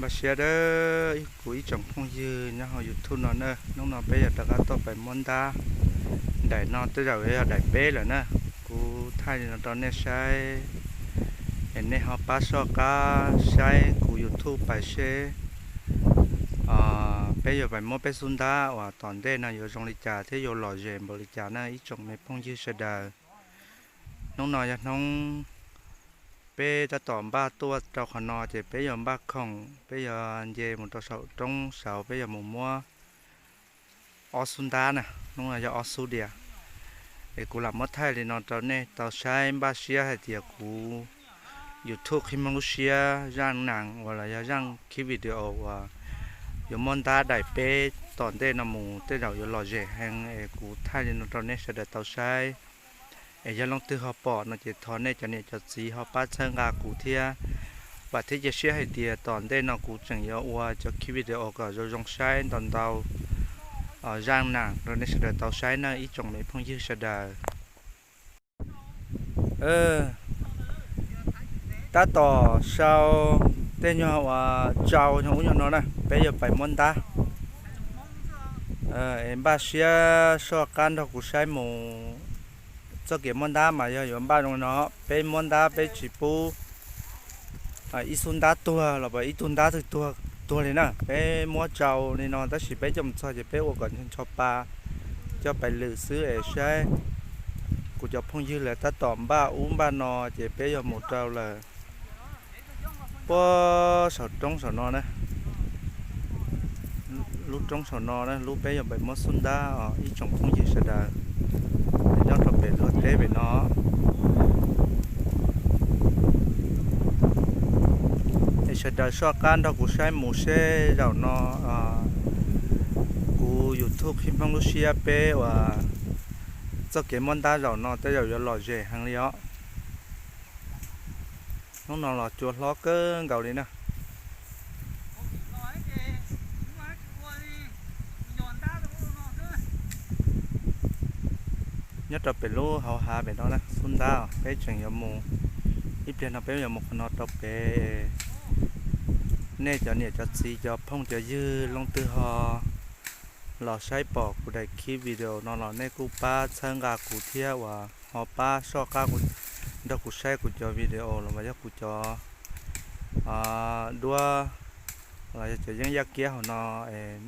Npaj siab dawb, kuv ib tsoom phooj ywg nyob hauv YouTube no na, hnub no peb yog rov qab tuaj pais muab ntab. Daim no tej zaum yog daim peb lawm na. Kuv thaij li no rau nej saib, es nej ho pab soj qab saib kuv YouTube pais seb peb yuav pais muab peb xub ntab uas tom ntej no yuav zoo li cas thiab yuav lom zem npaum li cas na ib tsoom me phooj ywg sawv daws. Hnub no yog hnub peb tab tom npaj tuaj rau qhov no ces peb yuav npaj khoom, peb yuav nce mus rau saum roob saud, peb yuav mus muab ob xub ntab na, hnub no yog ob xub diam. Es kuv lam muab thaij li no rau nej tau saib, npaj siab hais tias kuv YouTube Qhib Hmoob Lub Siab Zaj Nam uas los yog zaj khib video uas yuav muab ntab daim peb tom ntej no mus tej zaum yuav lom zem heev, es kuv thaij li no rau nej sawv daws tau saib. Es yog leej twg ho pom no ces thov nej cov niam cov txiv ho pab txhawb nqa kuv thiab. Vam thiab cia siab hais tias tom ntej no kuv tseem yuav ua cov khib video kom zoo zoo saib ntau ntau zaj nam rau nej sawv daws tau saib na ib tsoom me phooj ywg sawv daws. Tab tom sau tej nyuag uas tsau nyuag ub nyuag no na, peb yuav pais muab ntab. Es npaj siab soj qab nrog kuv saib mus. Txoj kev muab ntab mas yog yuav npaj zoo no, peb muab ntab peb tsis pub ib xub ntab tuag los ib tug ntab twg tuag tuag li na. Peb muab tsau li no tab sis peb coj mus txog ces peb ua kom ncho ncho pa coj pais lwm xwb es saib. Kuv cov phooj ywg lawv tab tom npaj ub npaj no ces peb yuav mus rau lawm. Puag saum roob saum no na, lub roob saum no na, lub peb yuav pais muab xub ntab os ib tsoom phooj ywg sawv daws nyob rau pem Luag teb pem no. Es sawv daws soj qab nrog kuv saib mus seb zaum no kuv YouTube Qhib Hmoob Lub Siab peb uas txoj kev muab ntab zaum no tej zaum yuav lom zem heev li os. Hnub no los cua hlob kawg nkaus li na. Nyob rau pem lub hauv hav pem no na, xub ntab peb tseem yuav mus, ib pliag no peb yuav mus qhov no rau pem. Nej cov niam cov txiv cov phooj cov ywg leej twg ho los saib pom kuv daim khib video no los nej kuj pab txhawb nqa kuv thiab uas ho pab soj qab nrog kuv saib kuv cov video los yog kuv cov duab los yog cov yeeb yaj kiab hauv no,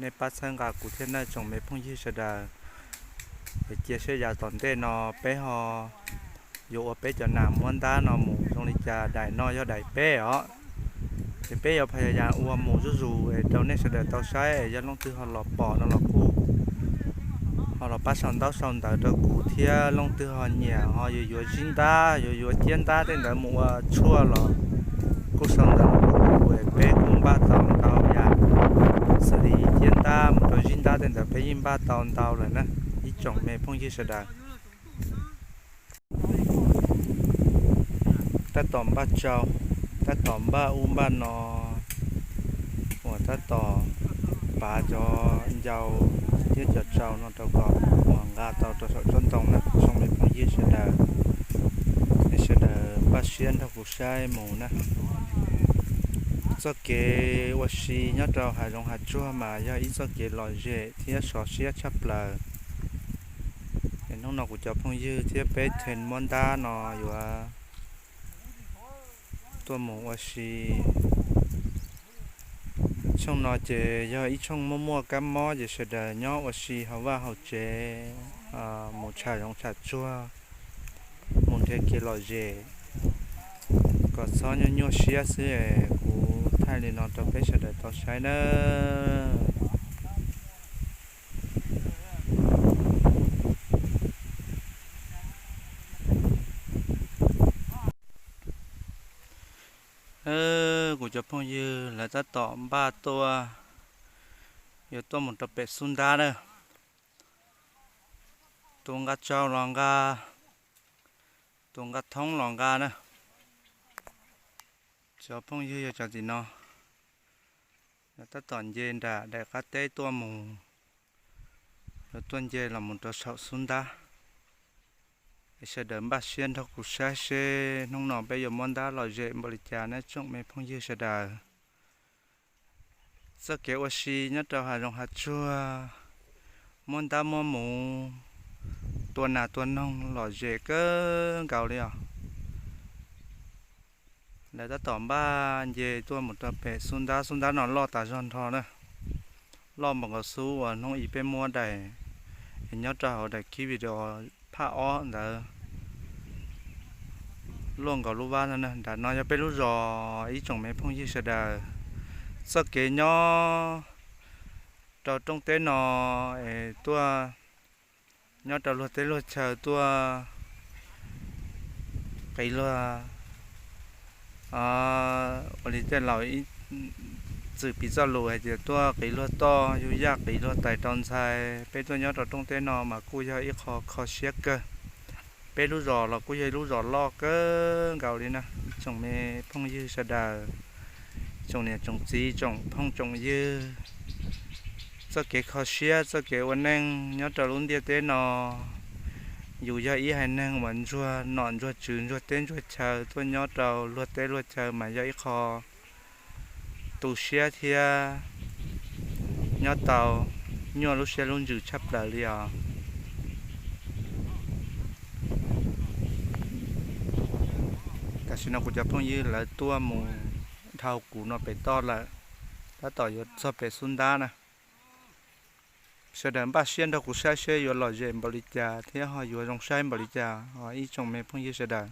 nej pab txhawb nqa kuv thiab na tsoom me phooj ywg sawv daws. Es cia seb yav tom ntej no peb ho yuav ua peb cov nas muab ntab no mus zoo li cas, daim no yog daim peb os. Ces peb yuav phaj yam ua mus zuj zus es rau nej sawv daws tau saib, es yog leej twg ho los pom no los kuj ho los pab sau ntaub sau ntawv rau kuv thiab, leej twg ho nyiam ho yuav yuav zib ntab yuav yuav ciab ntab tej ntawd mus ua tshuaj los kuj sau ntawv rau kuv es peb kuj npaj tau ntau yam. Xws li ciab ntab mus rau zib ntab tej ntawd peb yeej npaj tau ntau lawm na ib tsoom me phooj ywg sawv daws. Tab tom npaj tsau, tab tom npaj ub npaj no uas tab tom pav cov ncau thiab cov tsau no rau kom uas nqa tau rau saum tsob ntoo na tsoom me phooj ywg sawv daws. Es sawv daws npaj siab nrog kuv saib mus na. Txoj kev ua si nyob rau hav zoov hav tsuag mas yog ib txoj kev lom zem thiab sov siab tshaj plaws. Es hnub no kuv cov phooj ywg thiab peb theej muab ntab no yuav tuaj mus ua si. Tshooj no ces yog ib tshooj muaj muaj kab mob ces sawv daws nyob ua si hauv vaj hauv tsev, mus tsham zoov tsham tsuag, mus nrhiav kev lom zem kom txhob nyuaj nyuaj siab xwb es kuv thaij li no rau peb sawv daws tau saib nawb. Kuv cov phooj ywg lawv tab tom npaj tuaj, yuav tuaj mus rau pem xub ntab na. Tus nqa tsau los nqa, tus nqa thoob los nqa na. Cov phooj ywg yog cov tim no, lawv tab tom nce nram daim qab teb tuaj mus, lawv tuaj nce los mus rau saum xub ntab. Es sawv daws npaj siab nrog kuv saib seb hnub no peb yuav muab ntab lom zem npaum li cas na tsoom me phooj ywg sawv daws. Txoj kev ua si nyob rau hav zoov hav tsuag, muab ntab muab muv, tua nas tua noog lom zem kawg nkaus li os. Lawv tab tom npaj nce tuaj mus rau pem xub ntab, xub ntab no loj tas zog nrho na. Loj npaum nkaus xub uas hnub ib peb muab daim, es nyob rau hauv daim clip video phaj ob ntawd, luaj nkaus lub vab no na. Nram no yog peb lub zos ib tsoom me phooj ywg sawv daws. Txoj kev nyob rau rooj teb no es tuaj nyob rau luag teb luag chaw tuaj qiv luag, ua li tej laus ib txwm piv txoj lus hais tias tuaj qiv luag toj yug yaj qiv luag tais rau ntxhais. Peb tuaj nyob rau rooj teb no mas kuj yog ib qho kho siab kawg. Peb lub zos los kuj yog ib lub zos loj kawg nkaus li na, ib tsoom me phooj ywg sawv daws, tsoom niam tsoom txiv tsoom phooj tsoom ywg. Txoj kev kho siab txoj kev ua neej nyob rau lub ntiaj teb no, yus yog ib haiv neeg uas ntsuag nom ntsuag tswv ntsuag teb ntsuag chaw tuaj nyob rau luag teb luag chaw mas yog ib qho tu siab thiab nyob tau nyuaj lub siab lub ntsws tshaj plaws li os. Tam sim no kuv cov phooj ywg lawv tuaj mus dhau kuv no pem toj lawm, tab tom yuav txog pem xub ntab na. Sawv daws npaj siab nrog kuv saib seb yuav lom zem npaum li cas thiab ho yuav zoo saib npaum li cas os ib tsoom me phooj ywg sawv daws.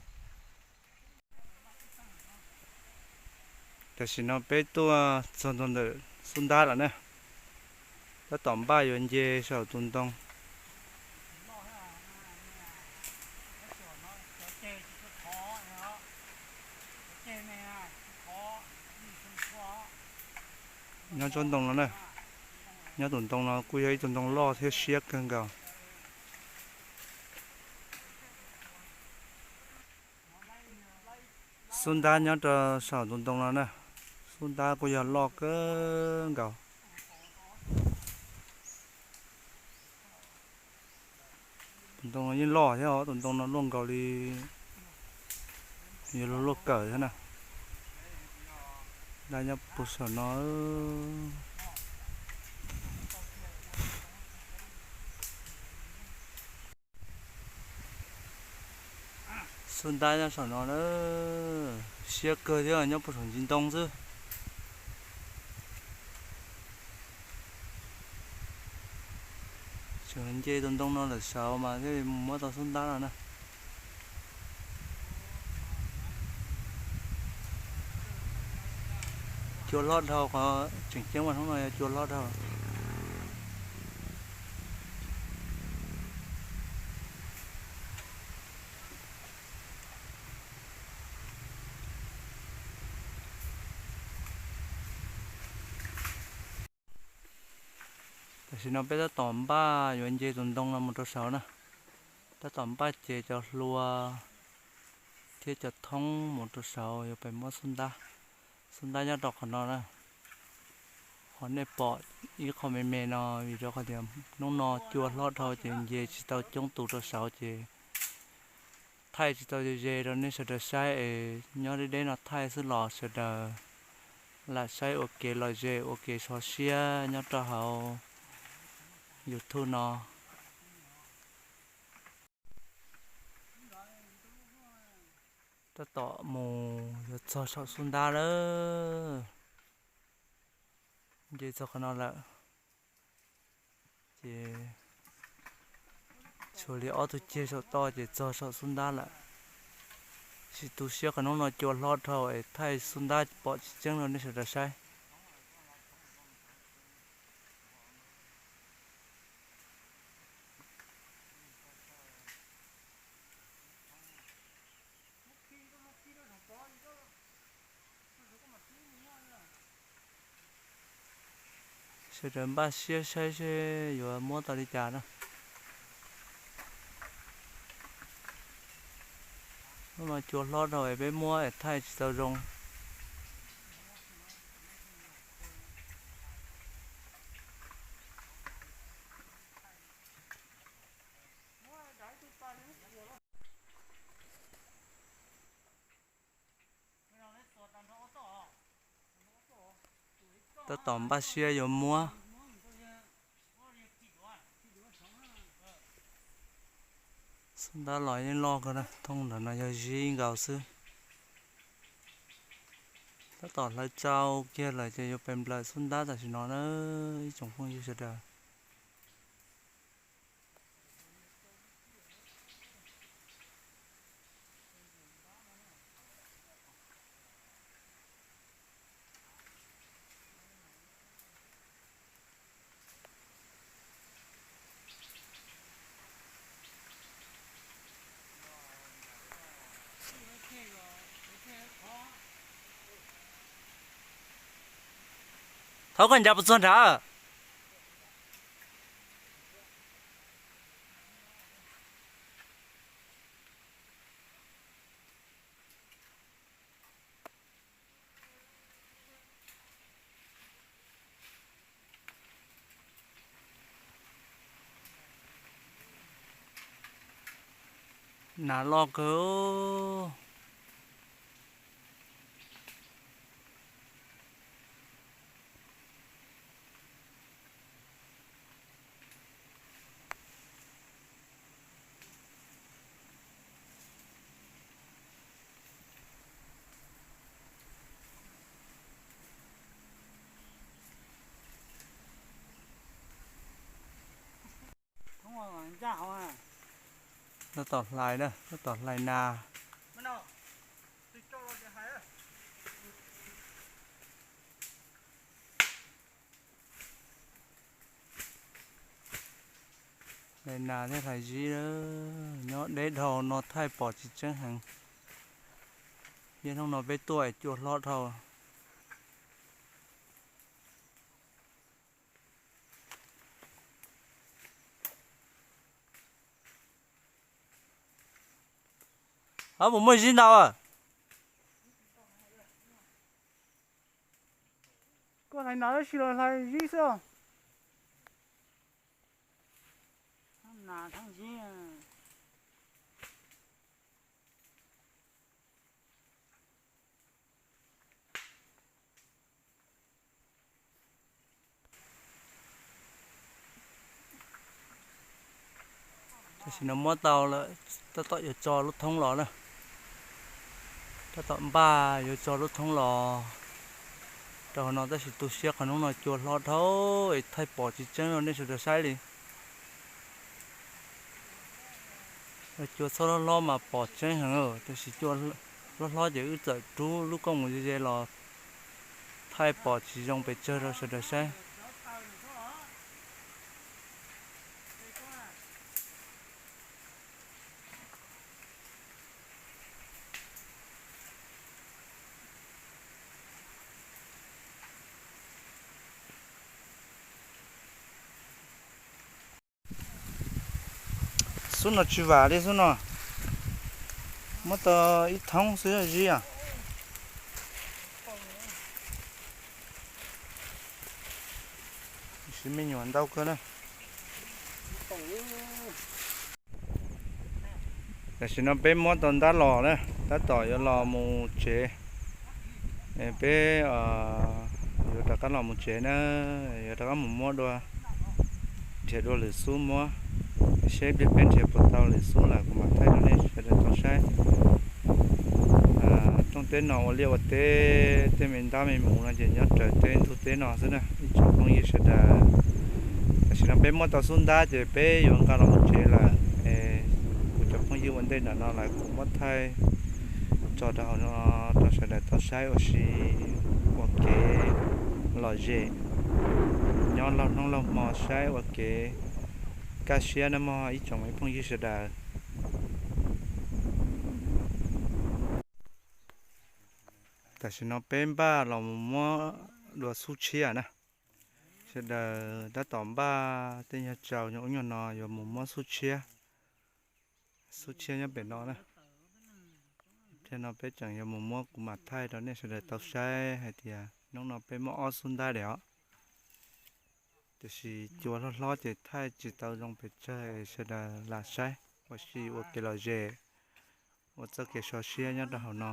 Tam sim no peb tuaj txog ntua ntawm xub ntab lawm na, tab tom npaj yuav nce saum tus ntoo. Nyob tsob ntoo no na, nyob tus ntoo no kuj yog ib tug ntoo loj thiab siab kawg nkaus. Xub ntab nyob rau saum tus ntoo no na, xub ntab kuj yog loj kawg nkaus. Tus ntoo no yeej loj thiab os, tus ntoo no luaj nkaus li yuav luag luaj kawm thiab na. Ntab nyob puag saum no. Xub ntab nyob saum no na, siab kawg thiab nyob puag saum ntsis ntoo xwb. Tseem nce tus ntoo no lawm saud mas thiaj li mus muab tau xub ntab no na. Cua hlob dhau qhov tseem ceeb mas hnub no yog cua hlob dhau. Tam sim no peb tab tom npaj yuav nce tus ntoo no mus rau saud na. Tab tom npaj ces cov hlua thiab cov thoob mus rau saud yuav pem muab xub ntab. Xub ntab nyob rau qhov no na. Qhov nej pom ib qho me me no vim rau qhov tias hnub no cua hlob dhau ces nce tsis tau coob tus rau saud ces thaij tsis tau ze ze rau nej sawv daws saib es nyob deb deb no thaij xwb los sawv daws lam saib ua kev lom zem ua kev sov siab nyob rau hauv YouTube no. Tab tom mus yuav txog saum xub ntab lawm. Nce txog qhov no lawm. Ces tshuav li ob tug ceg saum toj ces txog saum xub ntab lawm. Tsis tu siab qhov hnub no cua hlob dhau es thaij xub ntab pom tsis tseeb rau nej sawv daws saib. Sawv daws npaj siab saib seb yuav muab tau li cas na. Hnub no cua hlob dhau es peb muab es thaij tsis tau zoo. Tab tom npaj siab yuav muab. Xub ntab los yeej loj kawg na, thoob ntawm no yog zib nkaus xwb. Tab tom hlawv tsau kiag lawm ces yuav pem nplawm xub ntab tam sim no na, ib tsoom phooj ywg sawv daws. Thov koj ncav puas txog nrad. Nas loj kawg. Tab tom hlais na, tab tom hlais nas. Hlais nas thiab hlais zib, nyob deb dhau no thaij pom tsis tseeb heev. Yog hnub no peb tuaj cua hlob dhau. Puas muaj zib ntau? Koj hlais nas tab sis los hlais zib xwb. Nas thab zib. Tam sim no muab tau lawm, tab tom yuav tso lub thoob los na. Tab tom npaj yuav tso lub thoob los rau hauv no tab sis tu siab qhov hnub no cua hlob dhau es thaij pom tsis tseeb rau nej sawv daws saib li. Cua txhob hlob hlob mas pom tseeb heev, tab sis cua hlob hlob ces wb txawm rub lub koj mus ze ze los thaij pom tsis zoo pes tsawg rau sawv daws saib. Xub no tsis vam li xub no, muab tau ib thoob xwb zib os. Tab sis me nyuam ntau kawg na. Tam sim no peb muab tau ntab los na, tab tom yuav los mus tsev. Peb yuav rov qab los mus tsev na, yuav rov qab mus muab dua, nrhiav dua lwm xub muab, seb pliag peb nrhiav puas tau lwm xub lawm kuv mam thaij rau nej sawv daws tau saib. Rooj teb no ua liaj ua teb, tej me ntab me muv no ces nyob raws tej ntug teb no xwb na ib tsoom phooj ywg sawv daws. Tam sim no peb muab tau xub ntab ces peb yuav nqa los mus tsev lawm. Kuv cov phooj ywg ua ntej ntawm no lawm kuv muab thaij tso rau hauv no rau sawv daws tau saib ua si, ua kev lom zem, nyob laug hnub laug hmo saib ua kev kaj siab na mog ib tsoom phooj ywg sawv daws. Tam sim no peb npaj los mus muab dua xub tshiab na. Sawv daws tab tom npaj tej nyuag tsau nyuag ub nyuag no yuav mus muab xub tshiab. Xub tshiab nyob pem no na. Pliag no peb tseem yuav mus muab kuv mam thaij rau nej sawv daws tau saib hais tias hnub no peb muab ob xub ntab lawm os. Tiam sis cua hlob hlob ces thaij tsis tau zoo pes tsawg, sawv daws lam saib ua si ua kev lom zem, ua txoj kev so siab nyob rau hauv no.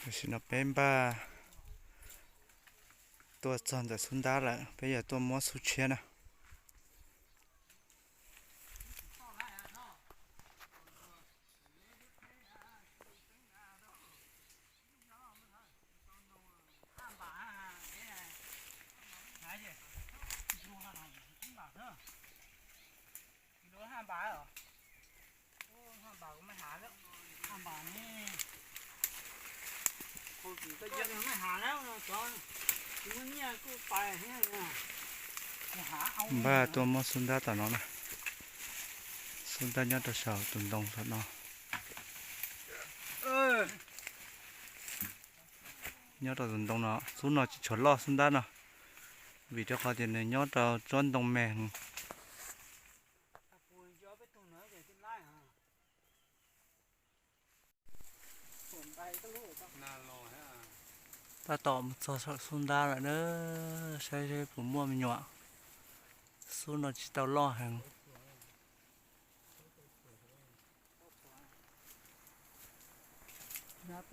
Tam sim no peb npaj tuaj txog ntawm xub ntab lawm, peb yuav tuaj muab xub tshiab na. Npaj tuaj muab xub ntab tom no na. Xub ntab nyob rau saum tus ntoo saum no. Nyob rau tus ntoo no, xub no tsis tshua loj xub ntab no, vim rau qhov tias nws nyob rau tsob ntoo me. Tab tom mus txog saum xub ntab lawm na, saib seb puas muaj me nyuam. Xub no tsis tau loj heev. Ntau,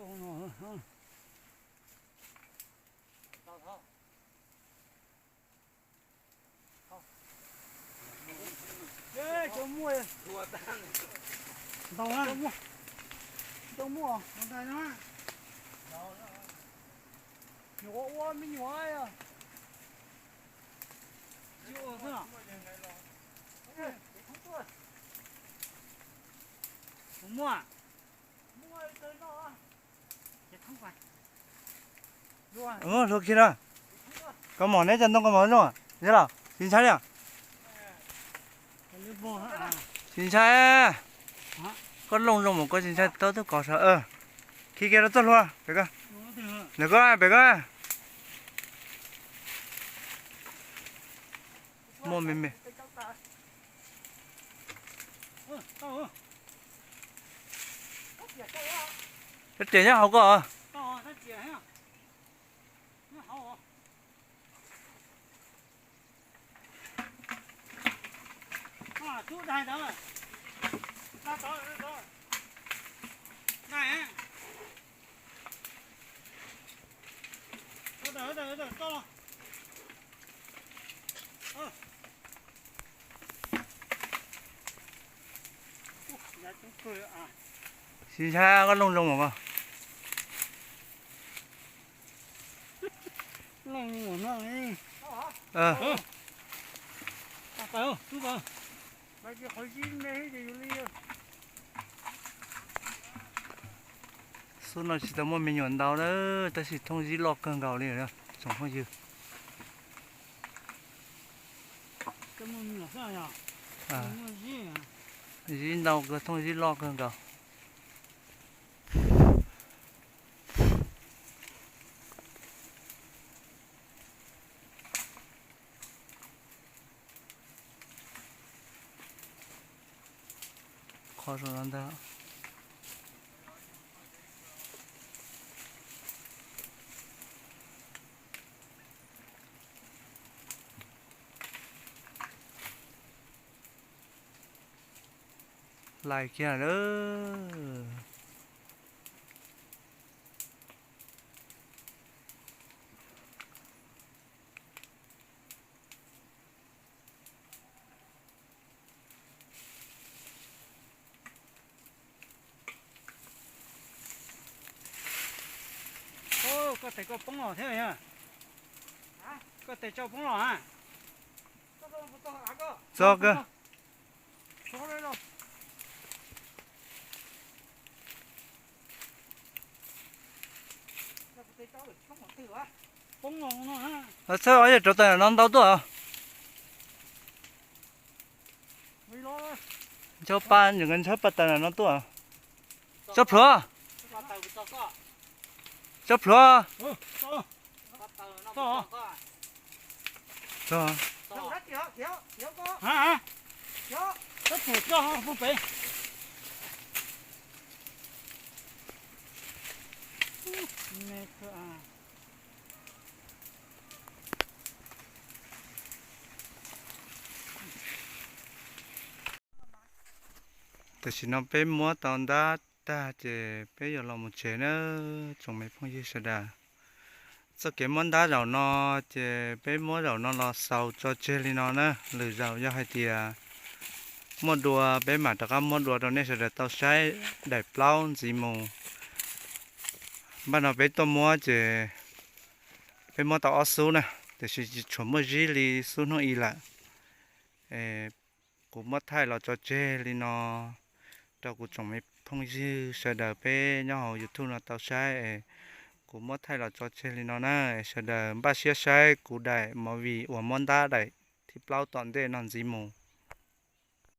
ntau muaj, ntau muaj. Nyuam ua me nyuam. Muaj. Hlua kiag na. Koj mom neb cov ntoo koj mom zoo, yog los tsis ntshai li. Tsis ntshai. Koj looj zoo mas koj tsis ntshai, tau twb kov sawv. Khi kiag rau txoj hlua pem ko. Ntawm ko pem ko. Muaj me me. Sab riam nyob hauv ko. Tsis ntshai, koj looj zoo mas koj. Xub no tsis tau muaj me nyuam ntau na, tab sis thooj zib loj kawg nkaus li tsoom phooj ywg. Zib ntau kawg, thooj zib loj kawg nkaus. Qhov zoo no ntag. Lais kiag lawm. Koj tes koj poob los thiab, koj tes tsau poob los a. Txog kawg. Txhawb ob yam rau tawm no ntau tuaj. Ntshaw pa, ntshaw pa tawm no tuaj. Tsob plhuav. Tsob plhuav. Tam sim no peb muab tau ntab tag ces peb yuav los mus tsev na, tsoom me phooj ywg sawv daws. Txoj kev muab ntab zaum no ces peb muab zaum no los xaus tso tseg li no na. Lwm zaus yog hais tias muaj dua peb mam rov qab muab dua rau nej sawv daws tau saib daim plaub ntxiv mus. Npaj no peb tuaj muab ces peb muab tau ob xub na, tiam sis tsis tshua muaj zib li xub hnub i lawm. Kuv muab thaij los tso tseg li no rau kuv tsoom me phooj ywg sawv daws peb nyob hauv YouTube no tau saib es kuv muab thaij los tso tseg li no na. Sawv daws npaj siab saib kuv daim movie uas muab ntab daim thib plaub tom ntej no ntxiv mus.